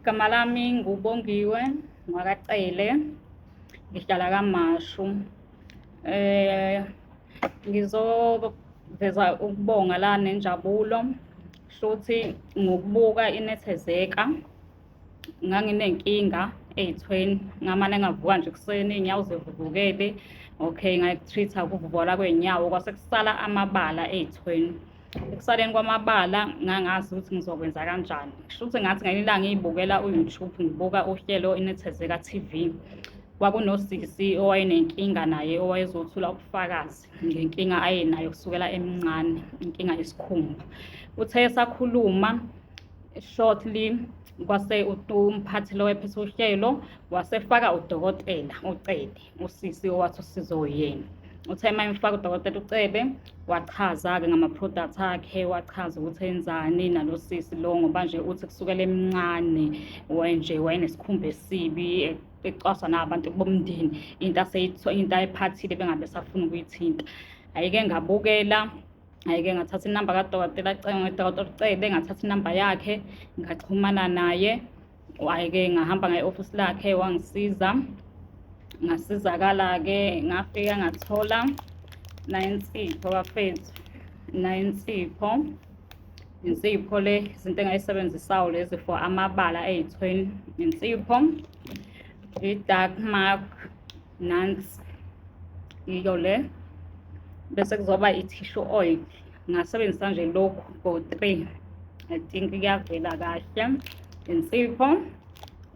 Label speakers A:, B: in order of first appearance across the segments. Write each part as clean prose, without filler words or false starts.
A: Igama lami nguBongiwe ngwakaCele, ngihlala KaMashu. Ngizoveza ukubonga la nenjabulo, shuthi ngokubuka inethezeka nganginenkinga ey'thweni, ngamane ngavuka nje ekuseni iy'nyawo zivuvukele. Okay, ngayi-treat-a ukuvuvukala kwey'nyawo kwase kusala amabala ey'thweni. Ekusaleni kwamabala ngangazi ukuthi ngizokwenza kanjani. Kushuthi ngathi ngelinye ilanga ngiy'bukela u-YouTube ngibuka uhlelo iNethezeka TV. Kwakunosisi owayenenkinga naye owayezothula ubufakazi ngenkinga ayenayo kusukela emncane, inkinga yesikhumba. Uthe esakhuluma shortly kwase umphathi lo wayephethe uhlelo wasefaka udokotela uCele, usisi owathi usizo uyena. Uthe uma emfaka udokotela uCebe wachaza-ke ngama-product akhe, wachaza ukuthi enzani nalo sisi lo ngoba nje uthi kusukela emncane nje wayenesikhumba esibi ecwaswa nabantu bomndeni, into into ayiphathile bengabe besafuna ukuyithinta. Hhayi-ke ngabukela, hhayi-ke ngathatha inamba kadokotela udokotela uCebe, ngathatha inamba yakhe ngaxhumana naye. Hhayi-ke ngahamba ngaya e-ofisi lakhe wangisiza, ngasizakala-ke ngafika ngathola nayi insipho bafethu, nayi insipho. Insipho le izinto engayisebenzisayo lezi for amabala ey'thweni, insipho, i-dark mark nansi iyo le, bese kuzoba i-tissue oil. Ngasebenzisa nje lokhu ngo-three, I think kuyavela kahle. Insipho,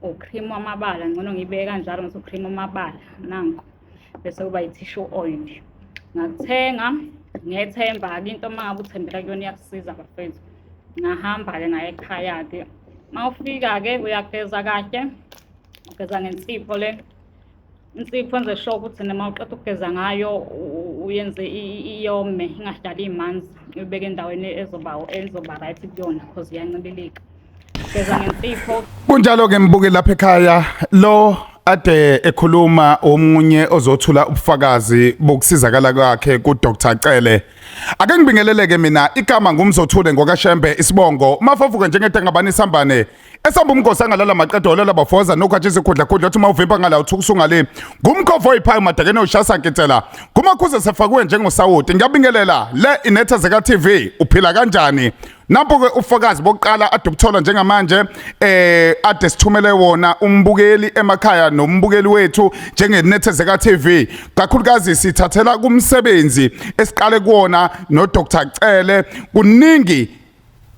A: u-cream wamabala, ngcono ngiyibeke kanjalo ngithi u-cream wamabala nanku, bese kuba i-tissue oil. Ngakuthenga ngethemba-ke, into uma ngabe uthembela kuyona iyakusiza bafethu. Ngahamba-ke ngaya ekhaya-ke, uma ufika-ke uyageza kahle, ugeza ngensipho le. Insipho wenze sure ukuthi noma uqeda ukugeza ngayo uyenze iyome, ingahlali imanzi, uyibeke endaweni ezoba right kuyona cause iyancibilika. Geza ngensipho.
B: Kunjalo-ke mbuki lapha ekhaya lo ade ekhuluma omunye ozothula ubufakazi bokusizakala kwakhe kuDr Cele. Ake ngibingeleleke mina, igama nguMzothule ngokaShembe, isibongo mafavuke njengedengabani isambane esamba umgosi angalala maqedwa olela bafoza nokhathi isikhudla khudla othi uma uvimba ngala uthuka usungale ngumkhovo oyiphayo madakene ushasa nkitsela ngumakhuze sefakiwe njengosawoti. Ngiyabingelela le inethezeka TV, uphila kanjani? Nampo ke ufakazi bokuqala ade ubuthola njengamanje ade sithumele wona umbukeli emakhaya nombukeli wethu njengenethezeka TV, kakhulukazi sithathela kumsebenzi esiqale kuwona no Dr Cele. Kuningi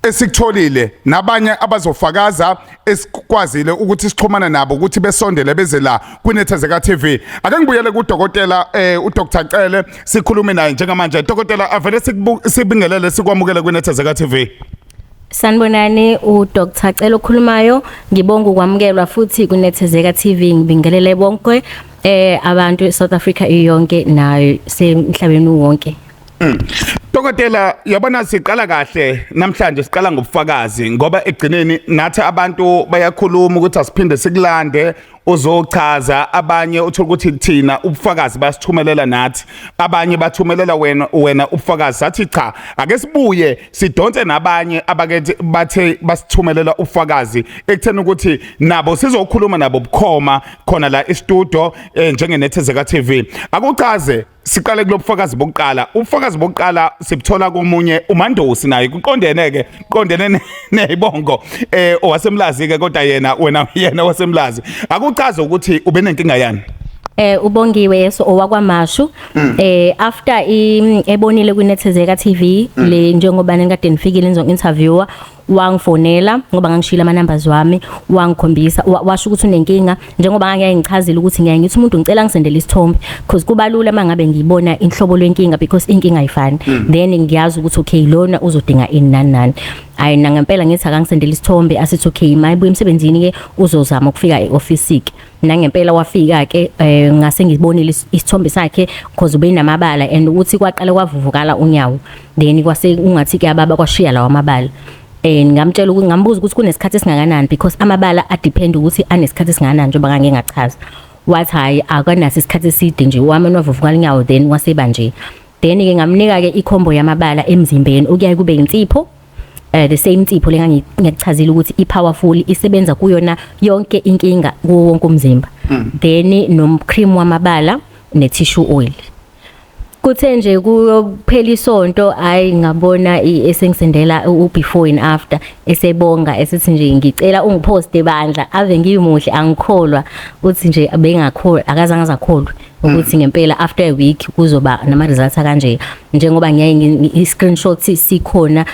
B: esikutholile nabanye abazofakaza esikwazile ukuthi sixhumane nabo ukuthi besondele beze la kwinethezeka TV. Ake ngibuyele kudokotela uDr Cele sikhulume naye njengamanje. Dokotela, avele sibingelele sikwamukele kwinethezeka TV.
C: Sanibonani, uDr Cele okhulumayo. Ngibonga ukwamukelwa futhi kunethezeka TV. Ngibingelele bonke abantu eSouth Africa iyonke nayo semhlabeni wonke.
B: Dokotela, yabona siqala kahle namhlanje, siqala ngobufakazi ngoba egcineni nathi abantu bayakhuluma ukuthi asiphinde sikulande uzochaza. Abanye uthola ukuthi thina ubufakazi basithumelela nathi, abanye bathumelela wena ubufakazi. Sathi cha, ake sibuye sidonse nabanye abakethi bathe basithumelela ubufakazi ekutheni ukuthi nabo sizokhuluma nabo bukhoma khona la e-studio njengenethezeka TV. Akuchaze, siqale kulobufakazi bokuqala. Ubufakazi bokuqala sibuthola komunye uMandosi, naye kuqondene ke qondene nezibongo owasemlazi ke, kodwa yena wena yena wasemlazi. Akuchaze ukuthi ube nenkinga yani.
C: Ubongiwe yeso owakwaMashu after ebonile kwinethezeka TV le njengoba nikade nifikile nizo interviewer, wangifonela ngoba ngangishila ama numbers wami, wangikhombisa, washo ukuthi unenkinga njengoba ngangiyaye ngichazile ukuthi ngiyaye ngithi umuntu ngicela ngisendele isithombe because kuba lula mangabe ngibona inhlobo lwenkinga because inkinga ayifani, then ngiyazi ukuthi okay, lona uzodinga ini nani nani. Ayi, nangempela ngithi akangisendele isithombe, asithi okay, mayibuye emsebenzini ke uzozama ukufika e-office ke. Nangempela wafika ke, ngase ngibonile isithombe sakhe because ubenamabala and ukuthi kwaqala kwavuvukala unyawo, then kwase ungathi kuyababa, kwashiya lawa mabala. Ngamtshela ukuthi ngambuza ukuthi kunesikhathi esingakanani because amabala a-depend ukuthi anesikhathi esingakanani njengoba ngange ngachaza. Wathi hayi, akanaso isikhathi eside nje, wami wavuvukala unyawo then waseba nje. Then ke ngamnika ke i-combo yamabala emzimbeni okuyaye kube insipho, The same insipho lengangichazile ukuthi i-powerful, isebenza kuyona yonke inkinga kuwo wonke umzimba, then nom cream wamabala ne tissue oil. Kuthe nje kuyophela isonto, hayi, ngabona esengisendela u-before and after, esebonga, esithi nje, "Ngicela ungiposte bandla, ave ngimuhle, angikholwa." Uthi nje bengakholwa, akazange azakholwa ukuthi ngempela after a week kuzoba nama results kanje, njengoba ngiyaye i-screenshot sikhona,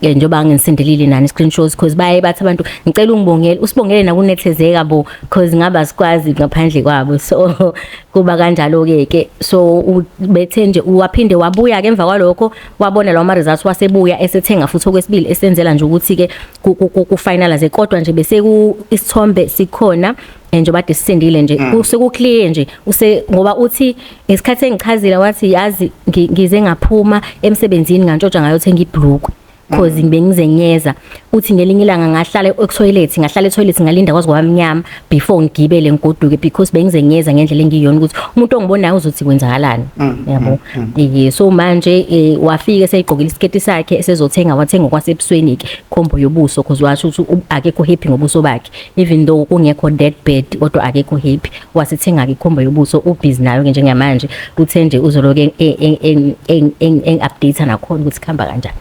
C: njengoba ngisendelile nani screenshots, because baye bathi abantu, "Ngicela ungibongele, usibongele nakunethezeka bo," because ngaba sikwazi ngaphandle kwabo. So kuba kanjalo ke ke so bethe nje waphinde wabuya ke emva kwalokho, wabona lawo ma results, wasebuya esethenga futhi okwesibili, esenzela nje ukuthi ke ku finalize. Kodwa nje bese ku isithombe sikhona, njengoba kade sisendile nje, sekuclear nje use, ngoba uthi ngesikhathi engichazile wathi, "Yazi, ngize ngaphuma emsebenzini, ngantshontsha ngayothenga ibhlukwe cause ngibe ngizenyeza." Uthi, "Ngelinye ilanga ngahlala etoilet, ngahlala etoilet, ngalinda kwaze kwamnyama before ngigibele ngigoduke, because bengizenyeza ngendlela engiyona, ukuthi umuntu ongibonayo uzothi kwenzakalani, yabo." So manje wafika eseyigqokile isiketi sakhe, esezothenga, wathenga kwasebusweni ke, combo yobuso, cause washo ukuthi akekho happy ngobuso bakhe, even though kungekho that bad, kodwa akekho happy. Wasethenga ke combo yobuso, ubusy nayo ke njengamanje. Uthe nje uzoloke eng update nakhona ukuthi kuhamba kanjani.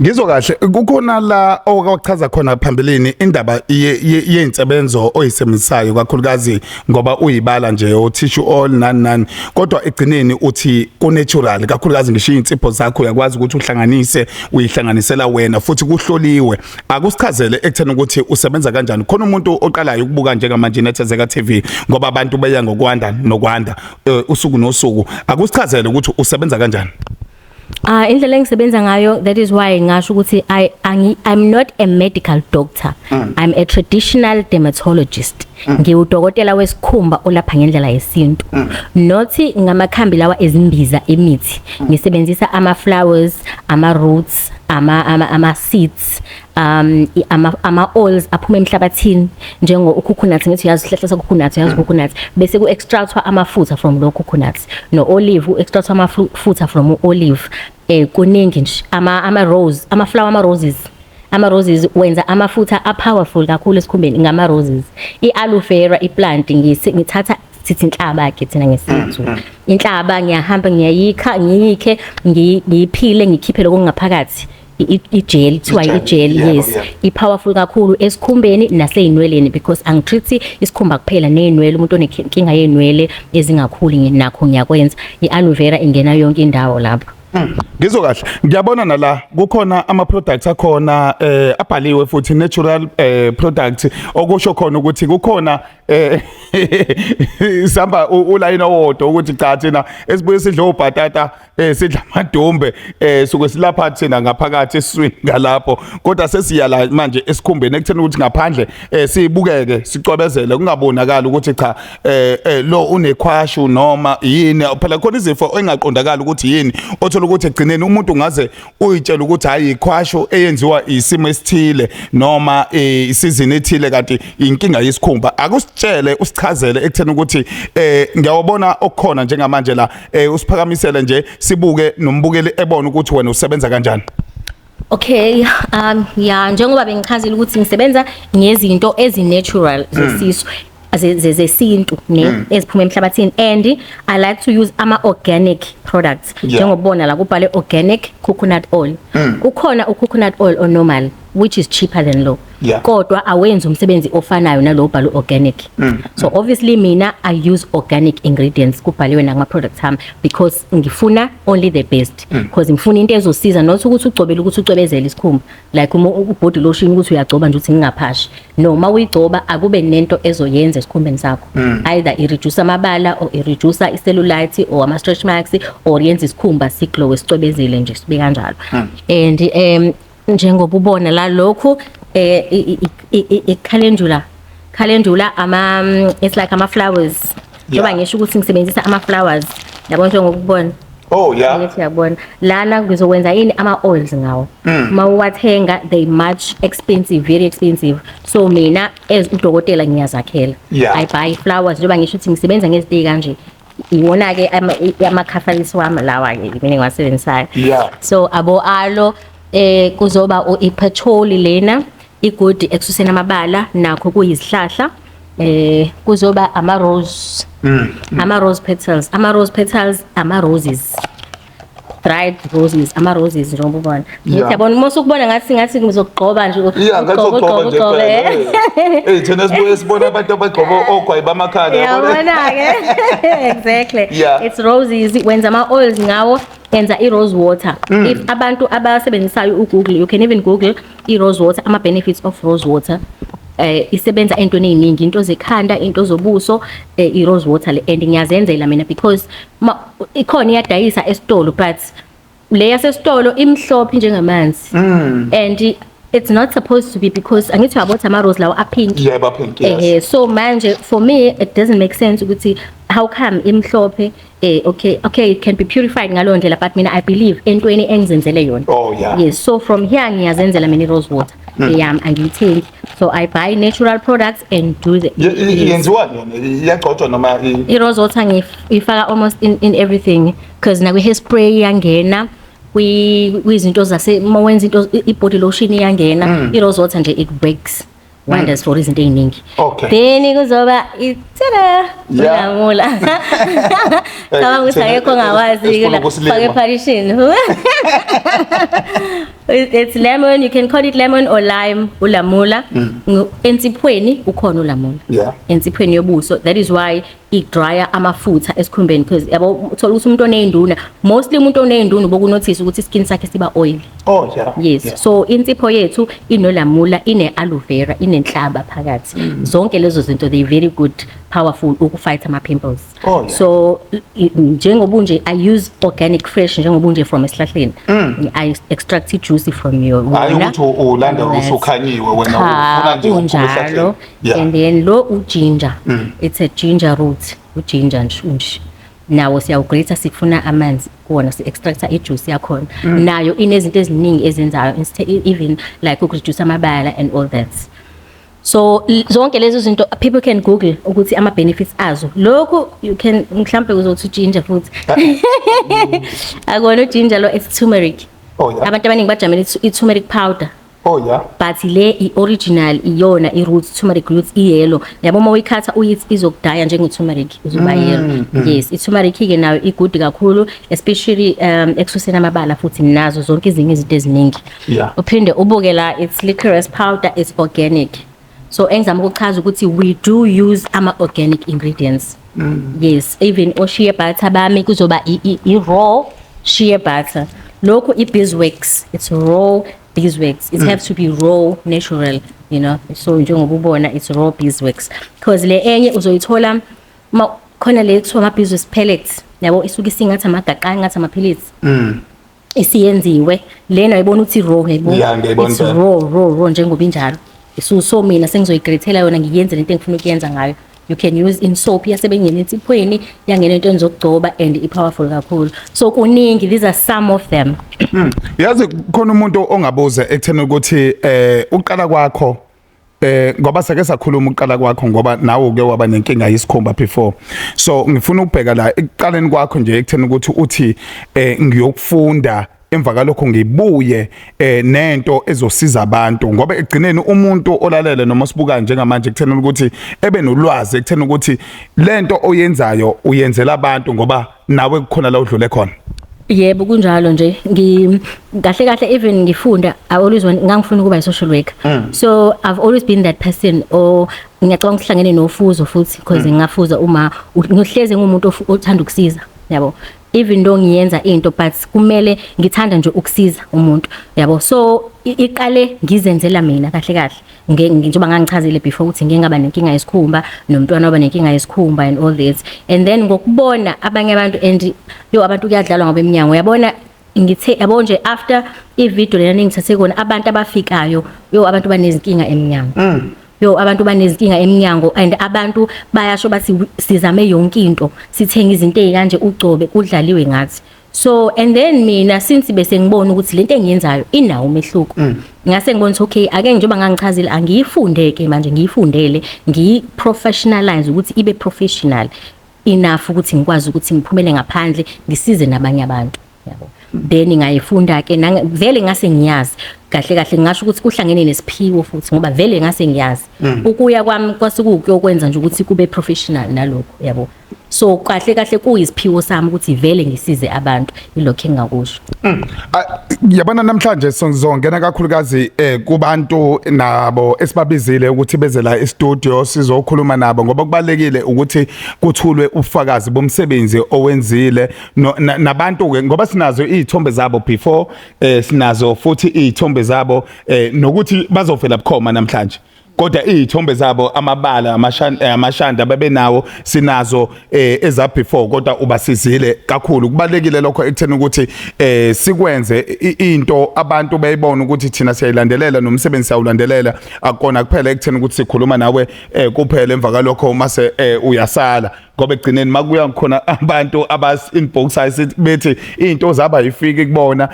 B: Ngizwa kahle, kukhona la okwachaza khona phambilini indaba yey'nsebenzo oyisebenzisayo, kakhulukazi ngoba uyibala nje o tissue oil nani nani, kodwa egcineni uthi ku natural, kakhulukazi ngisho iy'nsipho zakho uyakwazi ukuthi uhlanganise, uyihlanganisela wena futhi kuhloliwe. Akusichazele ekutheni ukuthi usebenza kanjani, khona umuntu oqalayo ukubuka njengamanje Nethezeka TV, ngoba abantu beya ngokwanda nokwanda usuku nosuku. Akusichazele ukuthi usebenza kanjani.
C: Ah, indlela engisebenza ngayo, that is why ngasho ukuthi I'm not a medical doctor. I'm a traditional dermatologist. Ngiwudokotela wesikhumba olapha ngendlela yesintu. Not ngamakhambi lawa ezimbiza emithi. Ngisebenzisa ama flowers, ama roots, ama seeds, ama oils aphuma emhlabathini, njengo ucoconut. Ngithi uyazi isihlahla sa coconut, uyazi coconut, bese ku extractwa amafutha from lo coconut, no olive, ku extractwa amafutha from olive. Kuningi nje, ama rose, ama flower, ama roses wenza amafutha a powerful kakhulu esikhumbeni ngama roses. I aloe vera, i plant, ngithatha, sithi inhlaba ke thina ngesintu, inhlaba, ngiyahamba ngiyayikha, ngiyikhe, ngiyiphile, ngikhiphe lokho ngaphakathi, i-gel, kuthiwa i-gel. Yes. I-powerful kakhulu esikhumbeni nasey'nweleni, because angitreat isikhumba kuphela, ney'nwele, umuntu onenkinga yey'nwele ezingakhuli nakho ngiyakwenza. I-aloe vera ingena yonke indawo lapho.
B: Ngizwa kahle. Ngiyabona nala kukhona ama products akhona, abhaliwe futhi natural product, okusho khona ukuthi kukhona samba ulayini owodwa ukuthi cha, thina esibuye sidla obhatata, sidla amadumbe, suke silapha thina ngaphakathi esiswini ngalapho, kodwa sesiya la manje esikhumbeni, ekutheni ukuthi ngaphandle sibukeke, sicwebezele, kungabonakali ukuthi cha, lo unekhwashu noma yini. Phela khona izifo engaqondakali ukuthi yini, othola ukuthi egcineni umuntu ungaze uyitshela ukuthi hayi, ikhwashu eyenziwa isimo esithile noma isizini ethile, kanti inkinga yesikhumba. Akusitshele, usichazele ekutheni ukuthi ngiyawabona okukhona njengamanje la, usiphakamisele nje sibuke, nombukeli ebone ukuthi wena usebenza kanjani.
C: Okay, ya, njengoba bengichazile ukuthi ngisebenza ngezinto ezi-natural zesisu zesintu ne eziphuma emhlabathini, and I like to use ama organic products. Njengobona la kubhale organic coconut oil. Ukhona u coconut oil o normal, which is cheaper than lo. Kodwa awenzi umsebenzi ofanayo nalo obhalwe organic. So obviously mina I use organic ingredients, kubhaliwe nakuma products ami, because ngifuna only the best, because ngifuna into ezosiza, not ukuthi ugcobele ukuthi ucwebezele isikhumba, like uma ubody lotion, ukuthi uyagcoba nje uthi ngingaphashi. No, uma uyigcoba akube nento ezoyenza esikhumbeni sakho, either i reduce amabala or i reduce i cellulite or ama stretch marks or yenza isikhumba siglow, sicwebezele nje, sibe kanjalo. And njengoba ubona la, lokhu i calendula, calendula, ama it's like ama flowers, njengoba ngisho ukuthi ngisebenzisa ama flowers, yabo, njengokubona. Ngithi uyabona lana ngizokwenza yini, ama oils ngawo. Uma uwathenga they much expensive, very expensive, so mina as udokotela ngiyazakhela. I buy flowers, njengoba ngisho ukuthi ngisebenza ngezinto kanje, iwona ke ama-catalyst wami lawa ke mina engiwasebenzisayo. So abo aloe Kuzoba i-patchouli lena, i-good ekususeni amabala, nakho kuyizihlahla. Kuzoba ama-rose, ama-rose petals, ama-rose petals, ama-roses, dried roses, ama-roses, njengoba ubona. Ngithi yabona uma usukubona ngathi ngizokugqoba nje.
D: Yeah, ngathi
C: ugqobe,
D: ugqoba nje
C: ugqobe,
D: phela. Eh, thina sibuye sibona abantu abagqoba ogwayi bamakhala, yabona?
C: Yabona-ke, exactly. It's roses, wenza ama-oils ngawo, enza i-rose water. If abantu abasebenzisayo u-Google, you can even google i-rose water, ama-benefits of rose water. Isebenza entweni ey'ningi, into zekhanda, into zobuso, i-rose water le, and ngiyazenzela mina because ikhona iyadayisa esitolo, but le yasesitolo imhlophe njengamanzi and it's not supposed to be, because angithi uyabona ukuthi ama-rose lawo a-pink.
D: Yeah, ba-pink, yes.
C: So manje for me it doesn't make sense ukuthi how come imhlophe. Okay, it can be purified ngaloyo ndlela, but mina I believe entweni engizenzele yona. Yes, so from here ngiyazenzela mina i-rose water eyami, angiyithengi. So I buy natural products and do the Yes.
D: Yenziwani yona? Iyagcotshwa noma
C: I-rose water ngiyifaka almost in everything, because nakwi-hairspray iyangena, kwizinto zase uma wenza into, i-body lotion iyangena. I-rose water nje, it works wonders for izinto ey'ningi. Then kuzoba i-tada, ulamula. Cabanga ukuthi
D: thina
C: akekho ongawazi
D: esifuna ukusilima.
C: fake partition. It's lemon, you can call it lemon or lime, ulamula. Ensiphweni ukhona ulamula, ensiphweni yobuso. That is why i-dryer amafutha esikhumbeni, because yabo uthola ukuthi umuntu oney'nduna, mostly umuntu oney'nduna uboku-notice ukuthi skin sakhe siba oily. Yes. So insipho yethu inolamula, ine aloe vera, inenhlaba phakathi. Zonke lezo zinto, they very good, powerful uku-fight ama pimples. So njengoba nje I use organic fresh, njengoba nje from esihlahleni. I extract juice from your
D: Hayi
C: wona.
D: ukuthi ulanda usukhanyiwe wena,
C: Cha,
D: ufuna nje ukuphuma
C: unjalo.
D: esihlahleni.
C: And then lo u-ginger. It's a ginger root, u-ginger nje unje. Nawo siyawu-grate, sifuna amanzi kuwona, si-extracta i-juice yakhona. Nayo inezinto eziningi ezenzayo, even like uku-reduce amabala and all that. So zonke lezo zinto people can google ukuthi ama benefits azo. Lokhu you can, mhlambe uzothi ginger futhi. Akona ginger lo, it's turmeric. Abantu abaningi bajamele i-turmeric powder. But le i-original iyona i-root, turmeric root, i-yellow, yabo. Uma uyikhatha uyithi izokudaya njenge-turmeric, izoba yellow. Yes, i-turmeric-ke nayo i-good kakhulu, especially ekususeni amabala futhi nazo zonke ezinye izinto eziningi. Uphinde ubuke la, it's licorice powder, it's organic. So engizama ukuchaza ukuthi we do use ama-organic ingredients. Yes, even o-shea butter bami kuzoba i-raw shea butter. Lokhu i-beeswax, it's raw beeswax. It has to be raw, natural. So njengoba ubona, it's raw beeswax, because le enye uzoyithola ma khona le kuthiwa ama-beeswax pellets, yabo, isuke isingathi amagaqa, ngathi amaphilisi isiyenziwe. Lena uyibona ukuthi raw, uyayibona?
D: Yeah, ngiyayibona
C: It's
D: impela.
C: raw, raw, raw njengoba injalo. So mina sengizoyi-grate-ela yona, ngiyenze lento engifuna ukuyenza ngayo. You can use in soap, iyasebenzela ensiphweni, yangena entweni zokugcoba, and i-powerful kakhulu. So kuningi, these are some of them.
B: Yazi khona umuntu ongabuza ekutheni ukuthi uqala kwakho, ngoba sake sakhuluma uqala kwakho, ngoba nawe uke waba nenkinga yesikhumba before, so ngifuna ukubheka la ekuqaleni kwakho nje ekutheni ukuthi uthi ngiyokufunda, emva kalokho ngibuye nento ezosiza abantu, ngoba egcineni umuntu olalele noma sibuka njengamanje ekutheni ukuthi ebe nolwazi ekutheni ukuthi lento oyenzayo uyenzela abantu, ngoba nawe kukhona la udlule khona.
C: Yebo, kunjalo nje. Ngi kahle kahle, even ngifunda, I always want, ngangifuna ukuba i-social worker. So I've always been that person, or ngiyacabanga ukuhlangene nofuzo futhi, because ngingafuza uma ngihleze ngumuntu othanda ukusiza, yabo. Even though ngiyenza into, but kumele ngithanda nje ukusiza umuntu, yabo. So iqale ngizenzela mina kahle kahle. Njengoba ngangichazile before ukuthi ngike ngaba nenkinga yesikhumba, nomntwana waba nenkinga yesikhumba and all that. And then ngokubona abanye abantu, and yo, abantu kuyadlalwa ngoba eminyango, uyabona, ngithe yabo nje after i-video lena engithathe kona, abantu abafikayo, yo, abantu banezinkinga eminyango. Yo, abantu banezinkinga eminyango, and abantu bayasho bathi sizame yonke into, sithenga izinto ezikanje, ugcobe, kudlaliwe ngathi. So and then mina, since bese ngibona ukuthi lento engiyenzayo inawo umehluko, ngase ngibona ukuthi okay, ake njengoba ngangichazile, angiyifunde ke manje, ngiyifundele, ngiyi-professionalize ukuthi ibe professional enough ukuthi ngikwazi ukuthi ngiphumele ngaphandle, ngisize nabanye abantu, yabo. Then ngayifunda ke, vele ngase ngiyazi kahle kahle, ngingasho ukuthi kuhlangene nesiphiwo futhi, ngoba vele ngase ngiyazi. Ukuya kwami kwasukuyokwenza nje ukuthi kube professional nalokho, yabo. So kahle kahle kuyisiphiwo sami ukuthi vele ngisize abantu, ilokho engingakusho.
B: Ah, yabona namhlanje sizongena kakhulukazi kubantu nabo esibabizile ukuthi beze la e-studio sizokhuluma nabo, ngoba kubalekile ukuthi kuthulwe ubufakazi bomsebenzi owenzile nabantu ke, ngoba sinazo izithombe zabo before, sinazo futhi izithombe zabo nokuthi bazovela bukhoma namhlanje, kodwa izithombe zabo, amabala, amashanda babenawo, sinazo eza before, kodwa ubasizile kakhulu. Kubalekile lokho ekutheni ukuthi sikwenze into abantu bayibona ukuthi thina siyayilandelela nomsebenzi siyawulandelela, akukona kuphela ekutheni ukuthi sikhuluma nawe kuphela, emva kalokho mase uyasala, ngoba ekugcineni makuya khona abantu abas inbox bethi into zaba yifiki kubona,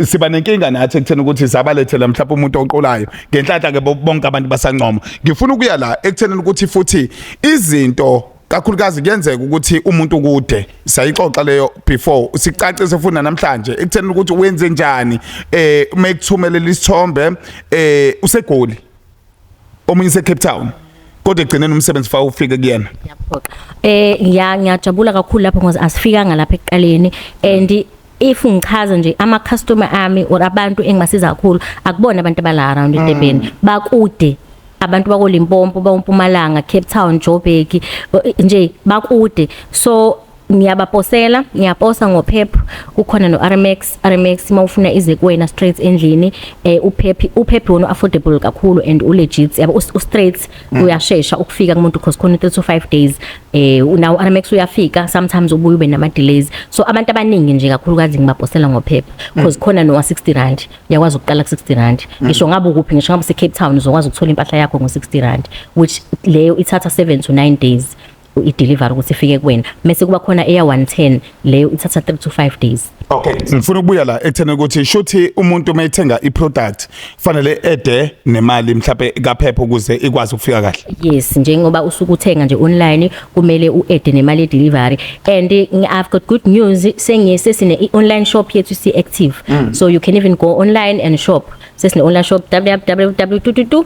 B: siba nenkinga nathi ekutheni ukuthi sabalethela mhlawumbe umuntu oqolayo. Ngenhlanhla ke bonke abantu basancoma. Ngifuna ukuya la ekutheni ukuthi futhi izinto kakhulukazi kuyenzeka ukuthi umuntu kude, sayixoxa leyo before, sicacise futhi namhlanje ekutheni ukuthi wenze njani uma ekuthumelela isithombe, useGoli, omunye use Cape Town, kodwa egcineni umsebenzi fa ufike kuyena.
C: Ngiyaphoqa. Ngiyajabula kakhulu lapho ngoba asifikanga lapha ekuqaleni, and if ngichaza nje ama customer ami or abantu engibasiza kakhulu, akubona abantu abala around eDurban, bakude, abantu bako Limpopo, bakuMpumalanga, Cape Town, Joburg nje, bakude. So ngiyabaposela, ngiyaposa ngoPep, kukhona no RMX. RMX mawufuna ize kuwena straight endlini, uPep, uPep wona affordable kakhulu and ulegit, yabo, u straight, uyashesha ukufika kumuntu because khona 3 to 5 days. Unawo RMX uyafika, sometimes ubuye ube nama delays. So abantu abaningi nje kakhulukazi ngibaposela ngoPep because khona no 60 rand, uyakwazi ukuqala ku 60 rand, ngisho ngabe ukuphi, ngisho ngabe use Cape Town, uzokwazi ukuthola impahla yakho ngo 60 rand, which leyo ithatha 7 to 9 days i-delivery ukuthi ifike kuwena. Mase kuba khona eya 110, leyo ithatha 3 to 5 days.
B: Okay, ngifuna ukubuya la ekutheni ukuthi shuthi umuntu uma ethenga i-product fanele ede nemali mhlawumbe kaPep ukuze ikwazi ukufika kahle.
C: Yes, njengoba usuke uthenga nje online, kumele u-add nemali ye-delivery. And I've got good news, sengiye sesine i-online shop yethu si active, so you can even go online and shop. Sesine online shop, www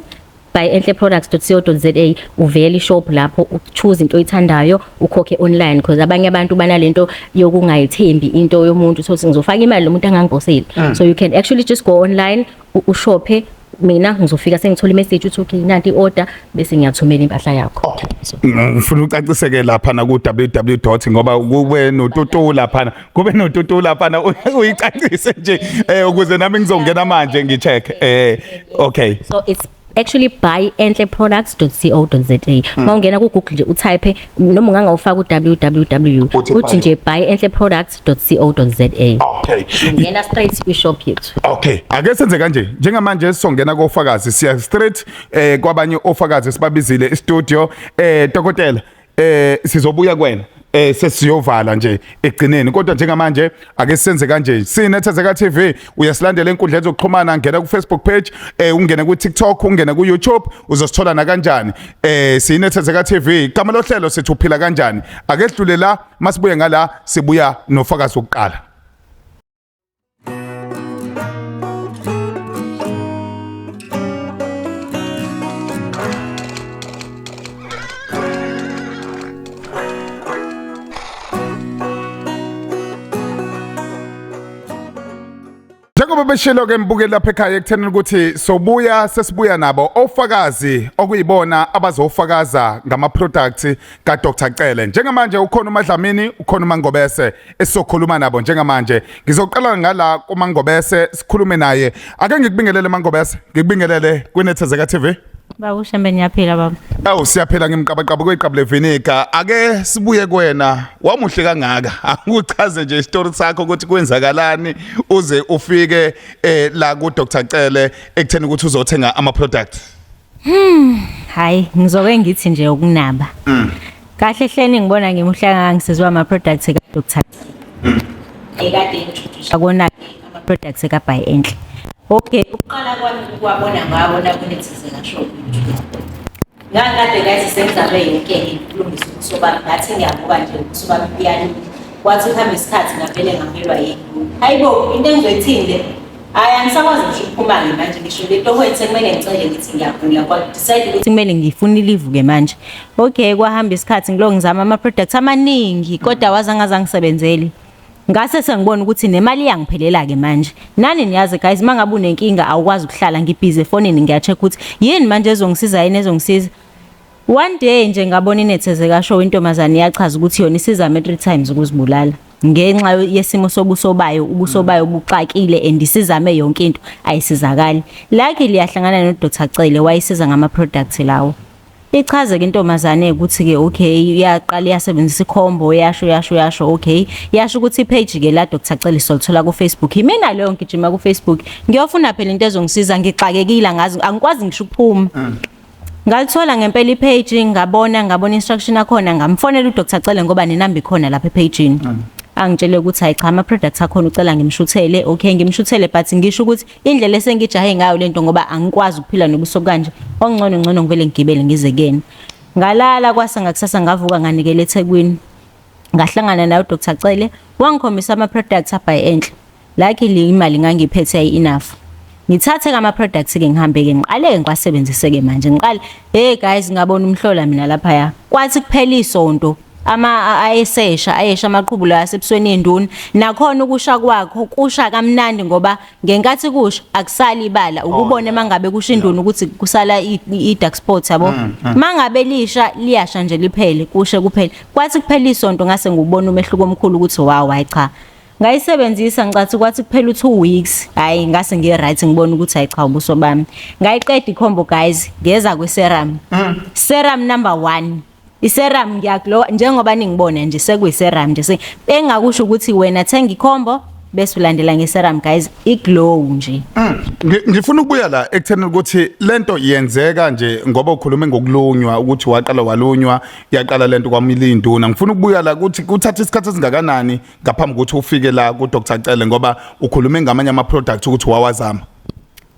C: by enhleproducts.co.za. Uvela ishop lapho, uchoose into oyithandayo, ukhokhe online, because abanye abantu banalento yokungayithembi into yomuntu, so ngizofaka imali lo muntu angangiposeli. So you can actually just go online, ushophe, mina ngizofika sengithola imessage uthi okay, nanti i-order, bese ngiyathumela impahla yakho.
B: Okay, ngifuna ucaciseke lapha na ku www dot, ngoba kube notutu lapha, kube notutu lapha, uyicacise nje ukuze nami ngizongena manje ngicheck. Okay.
C: So it's actually by enhleproducts.co.za. Mawungena ku Google nje utype, noma ungangawufaka u www,
B: Uthi
C: uthi nje by enhleproducts.co.za. Ungena straight kwi shop yethu.
B: Okay, ake senze kanje. Njengamanje sizongena kofakazi, siya straight kwabanye ofakazi sibabizile e-studio. Dokotela, sizobuya kuwena. Sesiyovala nje egcineni, kodwa njengamanje ake senze kanje. Sinethezeka TV, uyasilandela enkundleni zokuxhumana, ngena ku Facebook page, ungene ku TikTok, ungene ku YouTube, uzosithola na kanjani. Sinethezeka TV, igama lohlelo sithi uphila kanjani. Ake sidlule la, masibuye ngala sibuya nofakazi wokuqala. Njengoba beshilo ke mbukeli lapha ekhaya ekutheni ukuthi sobuya sesibuya nabo ofakazi okuyibona abazofakaza ngama products ka Dr Cele. Njengamanje ukhona uMadlamini, ukhona uMangobese esizokhuluma nabo njengamanje. Ngizoqala ngala kuMangobese sikhulume naye. Ake ngikubingelele Mangobese, ngikubingelele kwinethezeka TV.
E: Baba uShembe, ngiyaphila baba.
B: Awu, siyaphila, ngimqabaqaba kweqaba levinika. Ake sibuye kuwena, wamuhle kangaka. Akuchaze nje isitori sakho ukuthi kwenzakalani uze ufike la ku Dr Cele ekutheni ukuthi uzothenga ama products.
E: Hayi, ngizoke ngithi nje ukunaba. Kahle hleni ngibona ngimuhle ngisizwa ama products ka Dr. Ekade introduce kona ama products ka By Enhle. Okay, ukuqala kwami ukuwabona ngawabona kunethezeka shop. Ngangikade guys sengizame yonke ukulungisa ubuso bami, ngathi ngiyabuka nje ubuso bami buyalila. Kwathi kuhamba isikhathi ngavele ngamelwa yini. Hayibo, into engizoyithini le? Hayi, angisakwazi ngisho ukuphuma-ke manje, ngisho le tohweni sekumele ngicele ngithi ngiyagula. Kwa-decide ukuthi kumele ngifune ilivu-ke manje. Okay, kwahamba isikhathi ngilokhu ngizama ama-products amaningi kodwa waze angazangisebenzeli. Ngase sengibona ukuthi nemali iyangiphelela-ke manje. Nani niyazi guys, uma ngabe unenkinga awukwazi ukuhlala, ngibhizi efonini ngiya-check ukuthi yini manje ezongisiza, yini ezongisiza. One day nje ngabona iNethezeka Show, intombazane iyachaza ukuthi yona isizame 3 times ukuzibulala ngenxa yesimo sobuso bayo, ubuso bayo buxakile and isizame yonke into ayisizakali. Luckily yahlangana no Dr Cele, wayisiza ngama products lawo. Ichaze ke intombazane ukuthi ke okay, iyaqala iyasebenzisa i-combo, yasho yasho yasho, okay, yasho ukuthi i-page ke la Dr Cele solithola ku Facebook. Imina leyo ngigijima ku Facebook ngiyofuna phela into ezongisiza, ngixakekile ngazi angikwazi ngisho ukuphuma. Ngalithola ngempela i-page, ngabona instruction akhona, ngamfonela uDr Cele ngoba nenamba ikhona lapha e-page-ini. Angitshele ukuthi hayi cha, ama products akhona ucela ngimshuthele. Okay, ngimshuthele, but ngisho ukuthi indlela esengijahe ngayo lento ngoba angikwazi ukuphila nobuso kanje, ongcono ngcono ngivele ngigibele ngize kuyena. Ngalala, kwasa ngakusasa ngavuka nganikela eThekwini. Ngahlangana naye uDr Cele, wangikhombisa ama products abhayi enhle. Luckily imali ngangiphethe ayi enough. Ngithathe ama products ke, ngihambe ke, ngiqale ngiwasebenzise ke manje, ngiqale. Hey guys, ngabona umhlola mina lapha ya. Kwathi kuphela isonto ama ayesesha ayesha amaqhubu la asebusweni enduna, nakhona ukusha kwakho kusha kamnandi ngoba ngenkathi kusha akusali ibala ukubone mangabe kusha induna ukuthi kusala i dark spot yabo, mangabe lisha liyasha nje liphele, kushe kuphele. Kwathi kuphela isonto ngase ngubona umehluko omkhulu ukuthi wow, hayi cha. Ngayisebenzisa, ngicathi kwathi kuphela u2 weeks, hayi ngase ngi right, ngibona ukuthi hayi cha, ubuso bami. Ngayiqeda i-combo guys, ngeza kwi serum. Serum number 1. I-serum ngiya-glow njengoba ningibona nje, sekuyi serum nje. Engakusho ukuthi wena thenga i-combo bese ulandela nge-serum guys, i-glow nje.
B: Ngifuna ukubuya la ekutheni ukuthi lento yenzeka nje ngoba ukhulume ngokulunywa ukuthi waqala walunywa, yaqala lento kwamila induna. Ngifuna ukubuya la ukuthi kuthatha isikhathi esingakanani ngaphambi kokuthi ufike la ku Dr Cele, ngoba ukhulume ngamanye ama products ukuthi wawazama.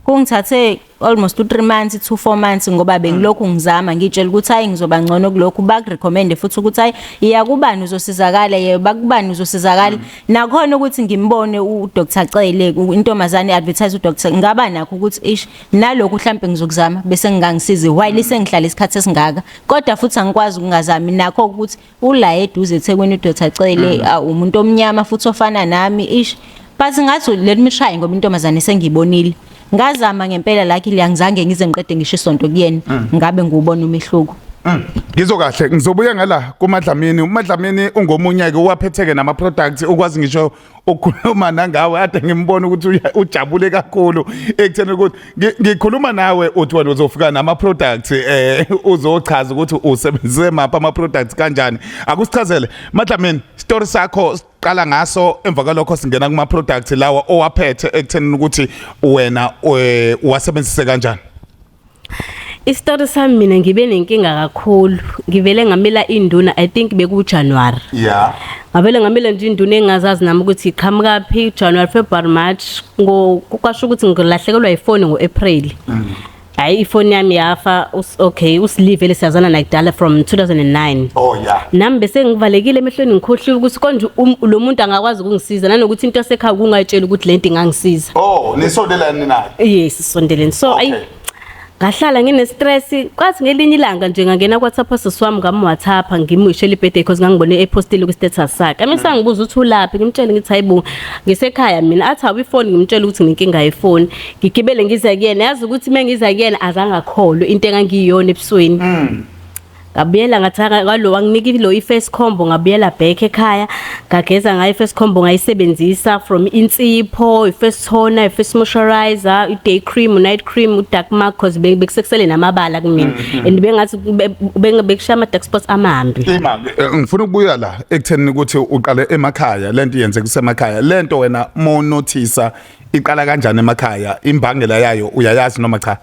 E: Kungithathe almost u3 months to 4 months ngoba bengilokhu ngizama, ngitshela ukuthi hayi, ngizoba ngcono kulokhu. Bakurecommend futhi ukuthi hayi, iya kubani uzosizakala, ye bakubani uzosizakala. Nakhona ukuthi ngimbone uDr Cele, intombazane advertise uDr, ngaba nakho ukuthi ish, nalokhu mhlambe ngizokuzama bese ngingangisizi while sengihlala isikhathi esingaka, kodwa futhi angikwazi ukungazami nakho ukuthi ula eduze eThekwini uDr Cele, umuntu omnyama futhi ofana nami, ish, but ngathi let me try ngoba intombazane sengiyibonile. Ngazama ngempela, luckily angizange ngize ngiqede ngisho isonto kuyena ngabe ngiwubona umehluko.
B: Ngizwa kahle, ngizobuya ngala kuMadlamini. UMadlamini ungomunye ke waphetheke nama products, ukwazi ngisho ukukhuluma nangawe, ade ngimbona ukuthi ujabule kakhulu ekutheni ukuthi ngikhuluma nawe, uthi wena uzofika nama products, uzochaza ukuthi usebenzise maphi ama products kanjani. Akusichazele Madlamini, story sakho qala ngaso, emva kwalokho singena kuma products lawa owaphethe ekutheni ukuthi wena uwasebenzise kanjani.
F: Isitori sami, mina ngibe nenkinga kakhulu. Ngivele ngamila induna, I think bekuJanuary. Ngavele ngamila nje induna engazazi nami ukuthi iqhamuka phi, January, February, March, ngo kwasho ukuthi ngilahlekelwa ifoni ngoApril. Hayi, ifoni yami yafa. Okay, usilivele siyazana nakudala from 2009. Nami bese ngivalekile emehlweni, ngikhohliwe ukuthi konje lo muntu angakwazi ukungisiza, nanokuthi into yasekhaya kungayitshela ukuthi lento ingangisiza.
B: Oh, nisondelani naye?
F: Yes, sisondelene. So ayi, ngahlala ngine stress, kwathi ngelinye ilanga nje ngangena ku WhatsApp sisi wami, ngam WhatsApp ngimwishela i-birthday because ngangibone epostile ku status sakhe. Ami sangibuza ukuthi ulaphi, ngimtshele ngithi hayibo, ngisekhaya mina. Athi awu, ifoni, ngimtshela ukuthi nginkinga yefoni. Ngigibele ngize kuyena, yazi ukuthi mengiza kuyena azange akholwe into engangiyona ebusweni. Ngabuyela ngathaka kwalo wanginika lo i-first combo, ngabuyela back ekhaya, ngageza ngayo i-first combo, ngayisebenzisa from insipho, i-first toner, i-first moisturizer, i-day cream, night cream, u-dark mark, cause bekusekusele namabala kumina and bengathi bekushaya ama-dark spots amambi.
B: Ima, ngifuna ukubuya la ekutheni ukuthi uqale emakhaya, lento yenzeka kusemakhaya. Lento wena monothisa iqala kanjani emakhaya? Imbangela yayo uyayazi noma cha?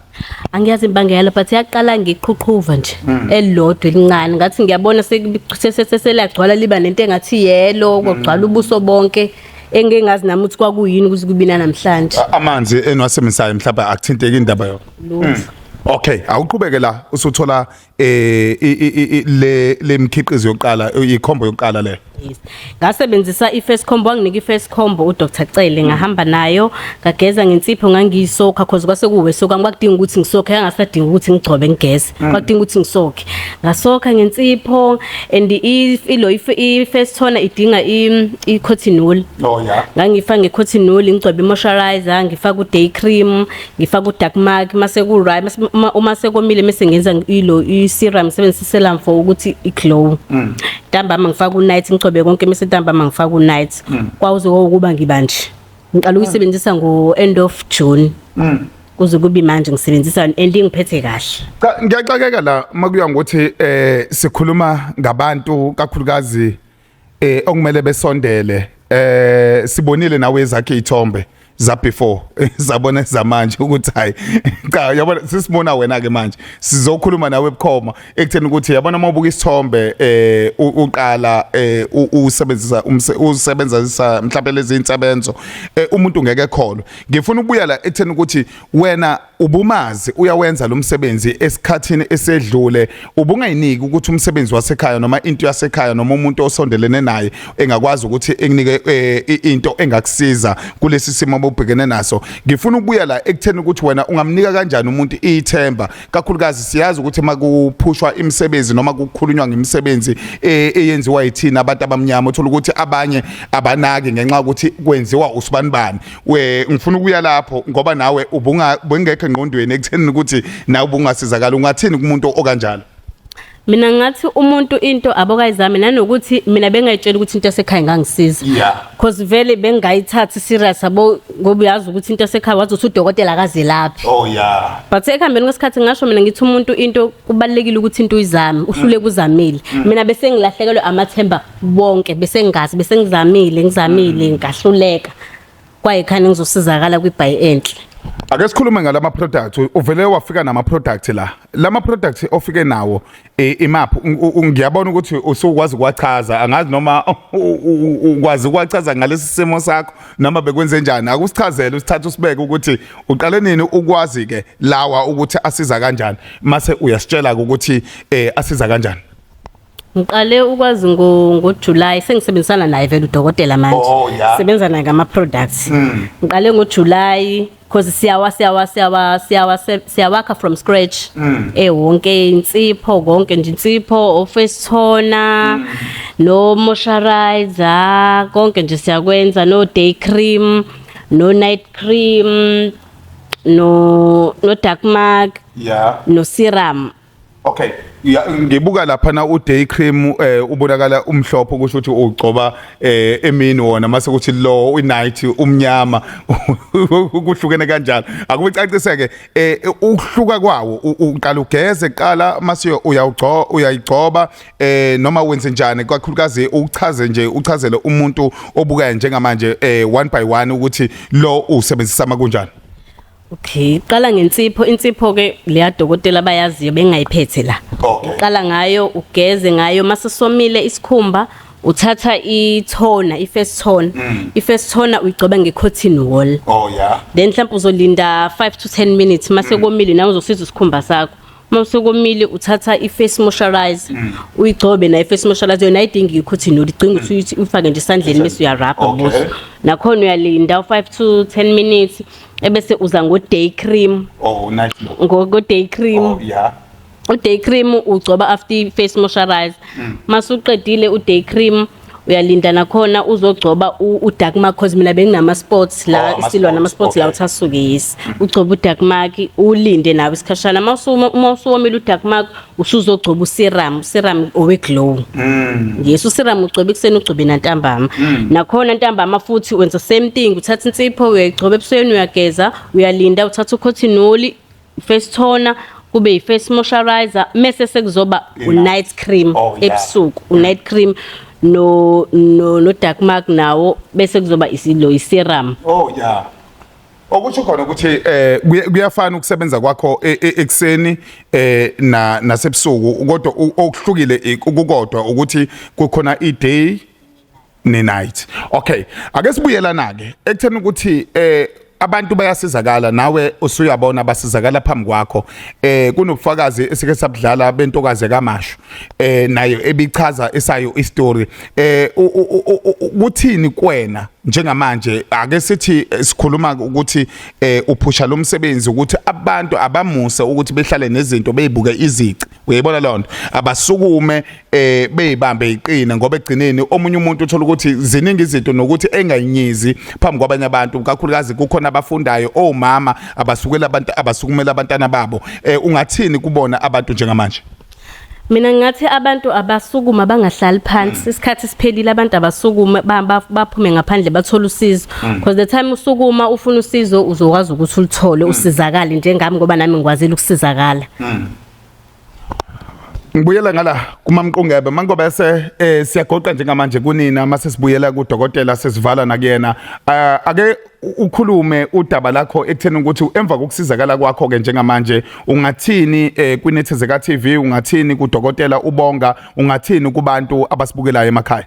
F: Angiyazi imbangela, but yaqala ngiqhuqhuva nje elilodwa elincane, ngathi ngiyabona selagcwala, liba nento engathi yelo, kwagcwala ubuso bonke, engingazi nami ukuthi kwakuyini kuze kubina namhlanje.
B: Amanzi eniwasebenzisayo mhlawumbe akuthinteki indaba yona?
F: Lutho.
B: Okay, awuqhubeke la usuthola le lemkhiqizo yokuqala, ikhombo yokuqala le.
F: Yes. Ngasebenzisa i-first combo, wanginika i-first combo uDr Cele, ngahamba nayo, ngageza ngensipho, ngangiyisokha cause kwase kuwe soka, kwakudinga ukuthi ngisokhe, angasadinga ukuthi ngigcobe ngigeze, kwakudinga ukuthi ngisokhe. Ngasokha ngensipho and ilo i-first toner idinga i-cotton wool.
B: Oh yeah.
F: Ngangifaka nge-cotton wool, ngigcobe i-moisturizer, ngifaka u-day cream, ngifaka u-dark mark, mase ku-right, uma sekomile mase ngenza ilo i-serum, ngisebenzisa i-serum for ukuthi i-glow. Ntambama ngifaka u-night, ngigcobe konke, mase ntambama ngifaka u-night. Kwawuze ukuba ngiba nje. Ngiqala ukuyisebenzisa ngo-end of June. Kuze kube manje ngisebenzisa and ingiphethe kahle.
B: Cha, ngiyaxakeka la makuya ngokuthi sikhuluma ngabantu kakhulukazi okumele besondele. Sibonile nawe ezakhe ithombe za before, zabona zamanje ukuthi hayi cha, yabona sisibona wena ke manje sizokhuluma nawe ebukhoma ekutheni ukuthi yabona uma ubuka isithombe uqala usebenzisa usebenzisa mhlawumbe lezi insebenzo, umuntu ngeke ekholwe. Ngifuna ukubuya la ekutheni ukuthi wena ubumazi uyawenza lo msebenzi esikhathini esedlule, ubungayiniki ukuthi umsebenzi wasekhaya noma into yasekhaya noma umuntu osondelene naye engakwazi ukuthi enginike into engakusiza kulesi simo obubhekene naso. Ngifuna ukubuya la ekutheni ukuthi wena ungamnika kanjani umuntu ithemba, kakhulukazi siyazi ukuthi makuphushwa imisebenzi noma kukhulunywa ngemisebenzi eyenziwa yithina abantu abamnyama, uthola ukuthi abanye abanaki ngenxa yokuthi kwenziwa usibanibani. We ngifuna ukuya lapho ngoba nawe ubunga bengekho engqondweni ekutheni ukuthi nawe ubungasizakala. Ungathini kumuntu okanjalo?
F: Mina ngathi umuntu into abokayizame, nanokuthi mina bengayitshela ukuthi into yasekhaya ingangisiza. Cause vele bengayithathi serious, abo, ngoba uyazi ukuthi into yasekhaya wazi ukuthi udokotela akazelaphi.
B: Oh yeah.
F: But ekuhambeni kwesikhathi ngasho mina ngithi umuntu into kubalekile ukuthi into uyizame, uhluleke uzamile. Mina bese ngilahlekelwe amathemba wonke, bese ngingazi, bese ngizamile, ngizamile ngahluleka. Kwayikhani ngizosizakala kwibhayi enhle.
B: Ake sikhulume ngalama product. Uvele wafika nama product la. Lama product ofike nawo imaphi? Ngiyabona ukuthi usukwazi ukwachaza, angazi noma ukwazi ukwachaza ngalesi simo sakho noma bekwenze njani. Akusichazele, usithathe usibeke ukuthi uqale nini ukwazi ke lawa ukuthi asiza kanjani, mase uyasitshela ukuthi asiza kanjani.
F: Ngiqale ukwazi ngo July, sengisebenzisana naye vele udokotela manje. Sebenza naye ngama products. Ngiqale ngo July because siyawa siyawa siyawa siyawa siyawakha from scratch. Wonke insipho, konke nje, insipho, o-face toner, no moisturizer, konke nje siyakwenza, no day cream, no night cream, no dark mark, no serum.
B: Okay. Ya, ngibuka lapha na u-day cream ubonakala umhlophe, kusho ukuthi ugcoba emini wona, mase kuthi lo i-night umnyama, kuhlukene kanjalo. Akucaciseke ukuhluka kwawo, uqala ugeze qala mase uyawugcoba, uyayigcoba noma wenze njani? Kakhulukazi uchaze nje, uchazele umuntu obukayo njengamanje one by one ukuthi lo usebenzisa makunjani.
F: Okay, qala ngensipho, insipho ke leya dokotela bayaziyo bengayiphethe la. Uqala ngayo, ugeze ngayo, mase somile isikhumba uthatha i-toner, i-first toner. I-first toner uyigcoba nge-cotton wool. Then mhlawumbe uzolinda 5 to 10 minutes, mase komile nawe uzosiza isikhumba sakho. Uma sekomile uthatha i-face moisturizer, uyigcobe nayo i-face moisturizer, yona ayidingi i-cotton wool, idinga ukuthi uyifake nje esandleni bese uyarabha buso. Nakhona uyalinda u5 to 10 minutes, ebese uza ngo day cream.
B: Oh, nice.
F: Ngo day cream. U day cream ugcoba after i-face moisturizer. Masuqedile u-day cream uyalinda nakhona uzogcoba u-dark mark, cause mina benginama spots la.
B: Oh, ama
F: Isilwa nama
B: spots,
F: spots la. Uthi asuke, yes, ugcoba u-dark mark, ulinde nawe isikhashana, uma usuwomile u-dark mark usuzogcoba u-serum, u-serum owe glow. Yes, u-serum ugcoba ekuseni, ugcobe nantambama. Nakhona ntambama futhi wenza same thing, uthatha insipho uyayigcoba ebusweni, uyageza, uyalinda, uthatha u-cotton wool, face toner, kube i-face moisturizer, mese sekuzoba u-night cream. Ebusuku u-night cream no dark mark nawo, bese kuzoba isilo i-serum.
B: Oh yeah. Okusho khona ukuthi kuyafana ukusebenza kwakho ekuseni na nasebusuku, kodwa okuhlukile ukukodwa ukuthi kukhona i-day ne-night. Okay, ake sibuyelana ke ekutheni ukuthi Abantu bayasizakala, nawe usuyabona basizakala phambi kwakho. Kunobufakazi esike sabudlala bentokazi kaMashu, nayo ebichaza esayo istory. Kuthini kwena njengamanje? Ake sithi sikhuluma ukuthi uphusha lo msebenzi ukuthi abantu abamuse ukuthi behlale nezinto beyibuke izici, uyayibona leyo nto, abasukume beyibambe iqine, ngoba egcineni omunye umuntu uthola ukuthi ziningi izinto nokuthi engayinyizi phambi kwabanye abantu, kakhulukazi kukhona abafundayo, omama abasukela abantu abasukumela abantwana babo. Ungathini kubona abantu njengamanje?
F: Mina ngingathi abantu abasukuma, bangahlali phansi. Isikhathi siphelile. Abantu abasukuma, baphume ngaphandle, bathole usizo, because the time usukuma ufuna usizo, uzokwazi ukuthi ulithole, usizakale njengami, ngoba nami ngikwazile ukusizakala.
B: Ngibuyela ngala kuMamqungebe Mangobese. Siyagoqa njengamanje kunina, mase sibuyela kudokotela, sesivala nakuyena. Ake ukhulume udaba lakho ekutheni ukuthi emva kokusizakala kwakho ke njengamanje ungathini kwiNethezeka TV, ungathini kudokotela uBonga, ungathini kubantu abasibukelayo emakhaya?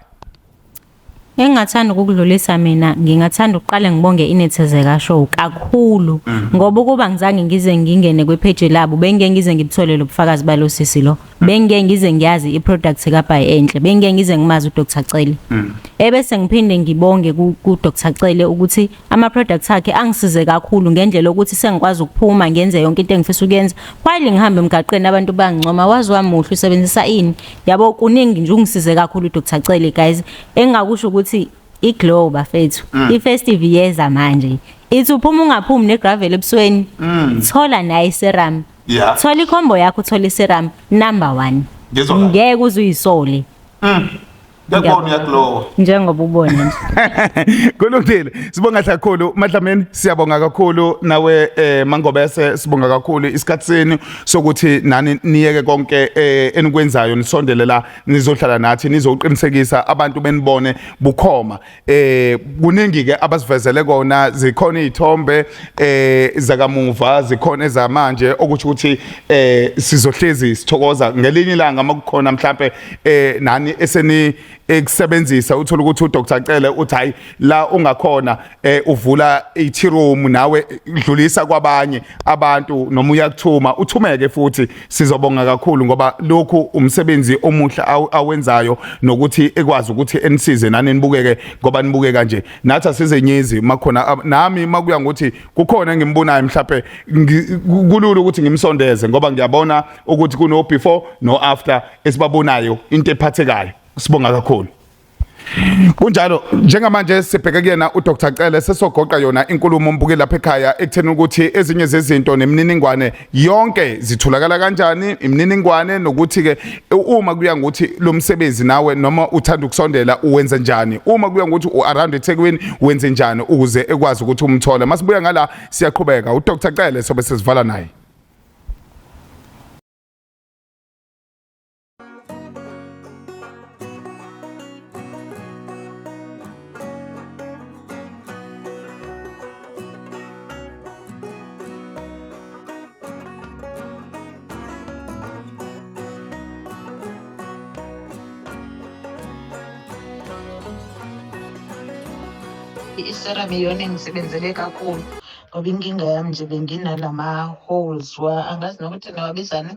E: Engingathanda ukukudlulisa mina, ngingathanda ukuqale ngibonge iNethezeka Show kakhulu, ngoba ukuba ngizange ngize ngingene kwipage labo, bengeke ngize ngibuthole lobufakazi balo sisi lo, bengeke ngize ngiyazi iproduct kaBay Enhle, bengeke ngize ngimazi uDr Cele. Ebese ngiphinde ngibonge ku Dr Cele ukuthi ama products akhe angisize kakhulu ngendlela ukuthi sengikwazi ukuphuma ngenze yonke into engifisa ukuyenza. While ngihamba emgaqweni, abantu bangincoma, "Wazi wamuhle, usebenzisa ini?" Yabo, kuningi nje, ungisize kakhulu uDr Cele, guys. Engingakusho ukuthi iglow, bafethu, i-festive yeza manje, ithi uphuma ungaphumi negravel ebusweni. Thola naye iserum. Thola icombo yakho, uthola iserum number 1.
D: Ngizwa kahle.
E: Ngeke uze uyisole.
D: Ngiyakubona, uyaglowa.
E: Njengoba ubona nje.
B: Kulungile. Sibonga kakhulu Madlamini, siyabonga kakhulu nawe Mangobese, sibonga kakhulu isikhathi senu sokuthi nani niyeke konke enikwenzayo, nisondele la, nizohlala nathi, nizoqinisekisa abantu benibone bukhoma. Kuningi ke abasivezele kona, zikhona izithombe zakamuva, zikhona ezamanje, okusho ukuthi sizohlezi sithokoza ngelinye ilanga makukhona mhlambe nani eseni ekusebenzisa, uthola ukuthi uDr Cele uthi hayi, la ungakhona uvula i-tea room, nawe dlulisa kwabanye abantu, noma uyakuthuma, uthumeke futhi. Sizobonga kakhulu ngoba lokhu umsebenzi omuhle awenzayo nokuthi ekwazi ukuthi enisize nani nibukeke, ngoba nibuke kanje nathi asizenyezi makhona. Nami makuya ngokuthi kukhona engimbonayo, mhlawumbe kulula ukuthi ngimsondeze, ngoba ngiyabona ukuthi kuno before no after esibabonayo, into ephathekayo. Sibonga kakhulu. Kunjalo, njengamanje sibheke kuyena uDr Cele, sesogoqa yona inkulumo, umbuke lapha ekhaya, ekutheni ukuthi ezinye zezinto nemininingwane yonke zitholakala kanjani, imininingwane, nokuthi ke uma kuya ngokuthi lo msebenzi nawe noma uthanda ukusondela uwenze njani, uma kuya ngokuthi u-around eThekwini wenze njani ukuze ekwazi ukuthi umthole. Masibuya ngala siyaqhubeka, uDr Cele sobe sesivala naye.
G: I-serum iyona engisebenzele kakhulu, ngoba inkinga yami nje benginalama-holes wa angazi nokuthi niwabizani,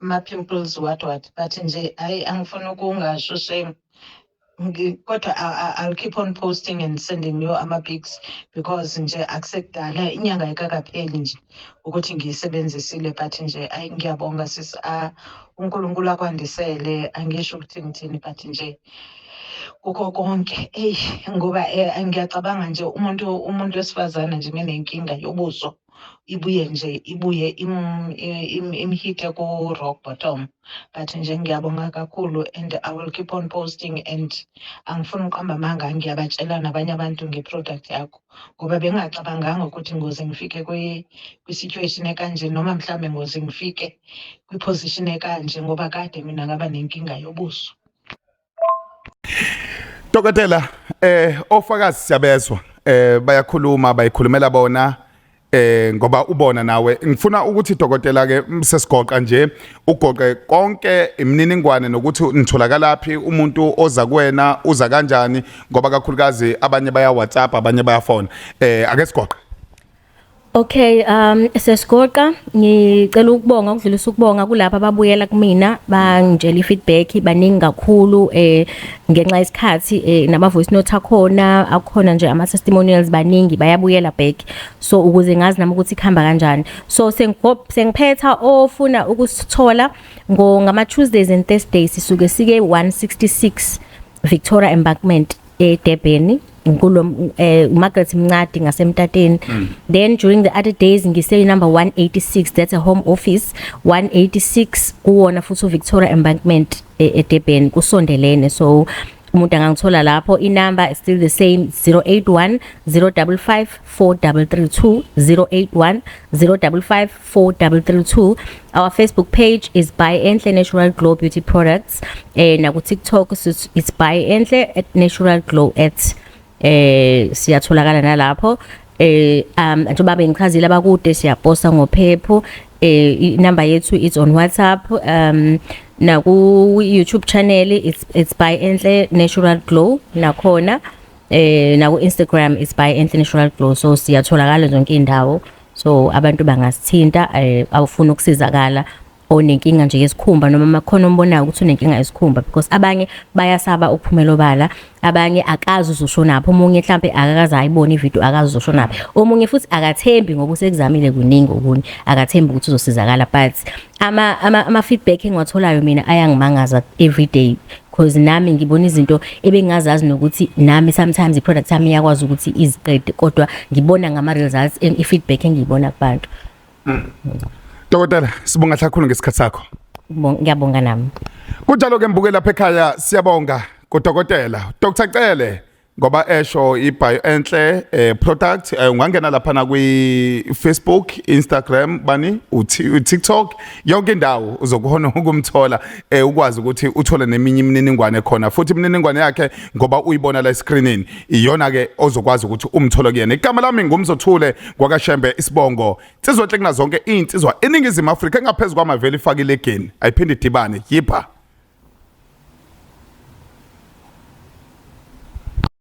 G: ama-pimples, what what, but nje hhayi, angifuni ukungasho, shame. Kodwa I'll keep on posting and sending you ama-pics, because nje akusekudala, inyanga ayikakapheli nje ukuthi ngiyisebenzisile, but nje ayi, ngiyabonga sis. UNkulunkulu akwandisele. Angisho ukuthi ngithini, but nje kukho konke, eyi, ngoba ngiyacabanga nje umuntu wesifazane nje menenkinga yobuso, ibuye nje ibuye imhite ku-rock bottom. But nje ngiyabonga kakhulu and I will keep on posting, and angifuni uqamba amanga, ngiyabatshela nabanye abantu nge-product yakho, ngoba bengingacabanganga ukuthi ngoze ngifike kwi-situation ekanje, noma mhlambe ngoze ngifike kwi-position ekanje, ngoba kade mina ngaba nenkinga yobuso.
B: Dokotela, ofakazi siyabezwa, bayakhuluma, bayikhulumela bona, ngoba ubona nawe. Ngifuna ukuthi dokotela ke sesigoqa nje, ugoqe konke imininingwane nokuthi nitholakala phi, umuntu oza kuwena uza kanjani, ngoba kakhulukazi abanye baya WhatsApp, abanye bayafona. Ake sigoqe.
C: Okay, sesigoqa ngicela ukubonga ukudlulisa ukubonga kulapha ababuyela kumina bangitshela i-feedback baningi kakhulu ngenxa yesikhathi nama voice note akhona akhona nje ama testimonials baningi bayabuyela back, so ukuze ngazi nami ukuthi kuhamba kanjani. So sengiphetha, ofuna ukusithola ngo ngama Tuesdays and Thursdays sisuke sike 166 Victoria Embankment eDurban, kulo Margaret Mncadi ngasemtateni. Then during the other days ngise number 186, that's a home office, 186 kuwona futhi uVictoria Embankment eDurban, kusondelene. So umuntu angangithola lapho. Inumber is still the same, 081 055 4332, 081 055 4332. Our Facebook page is By Enhle Natural Glow Beauty Products, naku TikTok it's By Enhle at Natural Glow at siyatholakala nalapho. Njengoba bengichazile, abakude siyaposta ngophepho. Inumber yethu it's on WhatsApp, naku YouTube channel it's By Enhle Natural Glow nakhona, naku Instagram it's By Enhle Natural Glow. So siyatholakala zonke indawo, so abantu bangasithinta awufuna ukusizakala, onenkinga nje yesikhumba noma makhona ombonayo ukuthi unenkinga yesikhumba, because abanye bayasaba ukuphumela obala, abanye akazi uzoshonaphi, omunye mhlambe akakaze ayibone ivideo, akazi uzoshonaphi, omunye futhi akathembi ngoba usekuzamile kuningi okunye, akathembi ukuthi uzosizakala. But ama feedback engiwatholayo mina ayangimangaza every day, because nami ngibona izinto ebengingazazi nokuthi nami sometimes i-product yami iyakwazi ukuthi iziqede, kodwa ngibona ngama results, i-feedback engiyibona kubantu.
B: Dokotela, sibonga kakhulu ngesikhathi sakho.
C: Ngiyabonga nami.
B: Kunjalo ke mbuke lapha ekhaya, siyabonga kudokotela Dr Cele ngoba esho iBio Enhle product. Ungangena lapha na kwi Facebook, Instagram, bani uTikTok, yonke indawo uzokuhona ukumthola, ukwazi ukuthi uthole neminye imininingwane khona futhi imininingwane yakhe ngoba uyibona la escreenini, iyona ke ozokwazi ukuthi umthole kuyena. Igama lami ngumzothule kwakaShembe isibongo, insizwa enhle kunazo zonke insizwa eNingizimu Afrika, engaphezulu kwamaveli, ifakile egeni ayiphinde idibane yipha.